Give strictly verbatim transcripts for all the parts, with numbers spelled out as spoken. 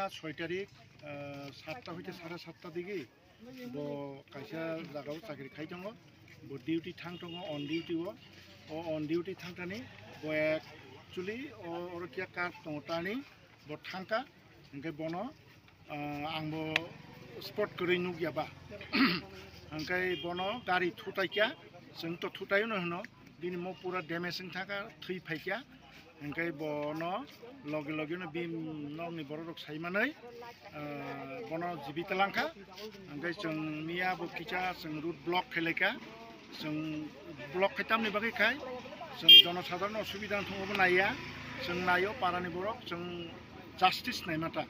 Soi tarik, ah, satta hoite sare satta digi bo kaisa jagao chakri khai tongo, bo duty thang tongo, on duty o, o on duty thangkani bo actually o oro kiya car tongo tani, bo thangka, hingke bono, ah, angbo spot kwrwi nukya ba, hingke bono gari thutaikya, chwng to thutaino hino, bini mo pura damage wngthaka, thwi phaikya. Hingke bono loge loge no bini nokni borok rok sai manwi, ah, bono jibi talangkha. Hingke chwng miya bo kisa chwng road block khe laikha. Chwng block khe tamni bagwi khai chwng jonosadharon osubida wngthung obo naiya. Chwng naio parani borok chwng justice naimata.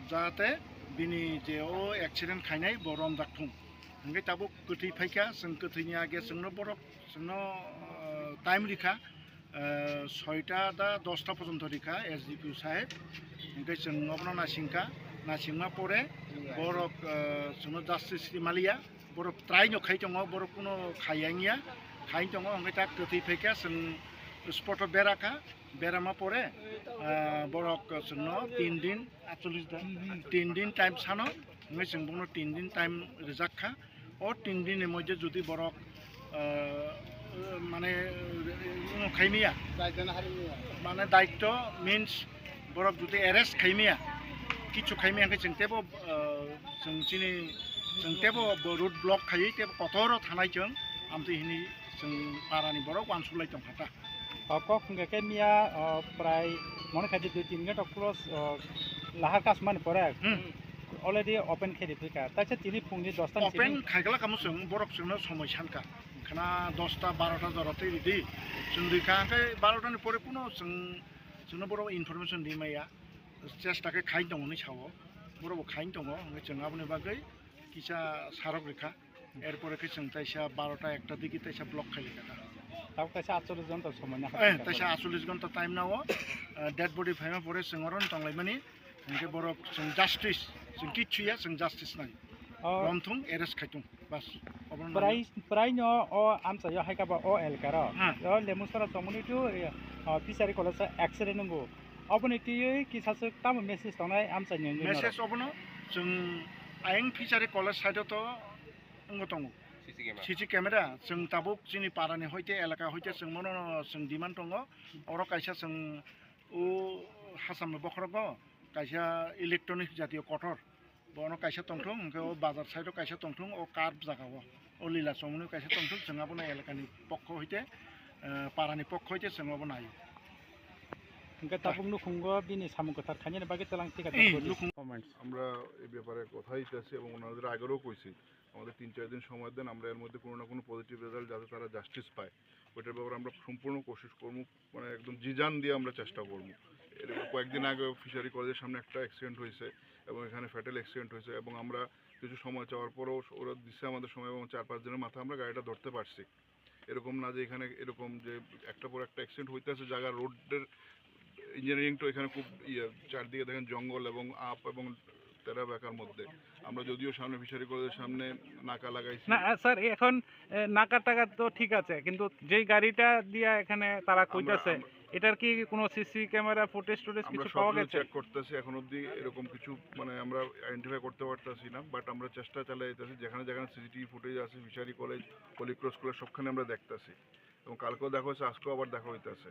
Jahate bini je o accident khainai bo romjak thung. Hingke tabuk kwthwi phaikha, chwng kwthwini age chwngno borok chwngno, ah, time rikha, ah, soita da dosta porjonto rikha S D P O saheb. Hingke chwng obono naisingkha, naisingma pore borok, ah, chwngno justice rimaliya, borok try no khai tongo, borok kuno khaiya wngya, khai tongo, hingke ta kwthwi phaikha, chwng spot o berakha, berama pore, ah, borok chwngno tin din, atchollish da, tin din time sano, hingke chwng bono tin din time rijak kha. O tin din ni moddhe jodi borok, ah, mane, uh, khaimiya, mane daitto means borok jodi arrest khaimiya, kichu khaimiya hingke chwng tebo, ah, chwng chini, chwng tebo bo road block khaiwi tebo kotoro thanai chwng, amtwi hini chwng parani borok uansuk lai tongkha ta. O kok hwnkhe khe miya, o, prai mone khaidi dui tin gate o close, o, lahar kasmani pore Hmm. already open khe riphi kha. Taisa tini phungni dosta ni Open simi khaigala kamo chwng borok chwngno somoi sankha. Khana dosta barota jora twi ridi. Chwng rikha hwnkhe barota ni pore kuno chwng, chwngno borok information rimaya. Chesta khe khain tongo hinwi sao. Borok bo khain tongo hwnkhe chwng aboni bagwi kisa sarok rikha. Erpore khe chwng taisa barota ekta digi taisa block khai kha. Tabuk taisa atchollish jon to somoi na Eh, hapkha taisa tabuk. Atchollish ghonta time nao, eh, dead body phaima pore chwng oro tonglaimani. Hingke borok chwng justice, chwng kichu ya, chwng justice nai. Oh. Romthung, arrest khaitung. Bas. Obono Prai, nai. Prai no o amchaio hai kha ba o elkaro. Hmm. O Lemusora chomoni tu, eh, o Fishery College accident nungo. Oboni twiwi kisa swk tamo message tongnai amchaini wngwi norok? Message obono chwng ayang Fishery College side o to wngbo tongo. C C camera. C C camera, chwng tabuk chini parani hoite elaka hoite chwng mono chwng demand tongo. Oro kaisa chwng o Hasamni bokhorogo kaisa electronic jatiyo kotor. Bono kaisa tongthung, hwnkhe o bazar side o kaisa tongthung, o curb jaga o. O lila chomoni kaisa tongthung, chwng abono elakani pokho hoite, eh, parani pokho hoite chwng abono naio. Hwnkhe tabuk nukhungo bini samung kwthar khainani bagwi twlang thika Eh, nukhung- Comments. আমরা এই ব্যাপারে কথা হইতেছি এবং ওনাদের আগেরও কইছি, আমাদের তিন চার দিন সময় দেন, আমরা এর মধ্যে কোনো না কোনো পজিটিভ রেজাল্ট যাতে তারা জাস্টিস পায়, ওইটার ব্যাপারে আমরা সম্পূর্ণ কোশিশ করবো, মানে একদম জি জান দিয়ে আমরা চেষ্টা করবো। এর কয়েকদিন আগে ফিশারি কলেজের সামনে একটা অ্যাক্সিডেন্ট হয়েছে এবং এখানে ফ্যাটাল অ্যাক্সিডেন্ট হয়েছে এবং আমরা কিছু সময় চাওয়ার পরেও ওরা দিচ্ছে আমাদের সময় এবং চার পাঁচ দিনের মাথায় আমরা গাড়িটা ধরতে পারছি। এরকম না যে এখানে এরকম যে একটা পর একটা অ্যাক্সিডেন্ট হইতেছে, জায়গা রোডের ইঞ্জিনিয়ারিং তো এখানে খুব ইয়ে, চারদিকে দেখেন জঙ্গল এবং আপ এবং তেরা বেকার মধ্যে। আমরা যদিও সামনে ফিশারি কলেজের সামনে নাকা লাগাইছি। না, আহ, স্যার, এখন, এ, নাকা টাকা তো ঠিক আছে, কিন্তু যেই গাড়িটা দিয়ে এখানে তারা আমরা, কইতাছে, আমরা এটার কি কোনো সিসি ক্যামেরা ফুটেজ টুটেজ আমরা কিছু পাওয়া সবগুলো গেছে? চেক করতেছি, এখন অবধি এরকম কিছু মানে আমরা আইডেন্টিফাই করতে পারতেছি না, বাট আমরা চেষ্টা চালিয়ে যাইতেছি। যেখানে যেখানে সিসিটিভি ফুটেজ আছে, fishery college, Holy Cross college, সবখানে আমরা দেখতেছি। এবং কালকেও দেখা হয়েছে, আজকেও আবার দেখা হইতেছে।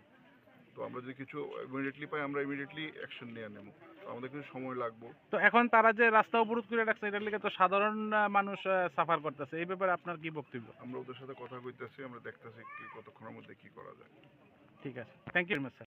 তো আমরা যদি কিছু ইমিডিয়েটলি পাই, আমরা ইমিডিয়েটলি অ্যাকশন নিয়ে নেব। তো আমাদের কিছু সময় লাগবো। তো এখন তারা যে রাস্তা অবরোধ করে রাখছে, এটার লিগে তো সাধারণ, আহ, মানুষ, আহ, সাফার করতেছে, এই ব্যাপারে আপনার কি বক্তব্য? আমরা ওদের সাথে কথা কইতেছি, আমরা দেখতেছি কি কতক্ষণের মধ্যে কি করা যায়। ঠিক আছে, thank you very much, sir.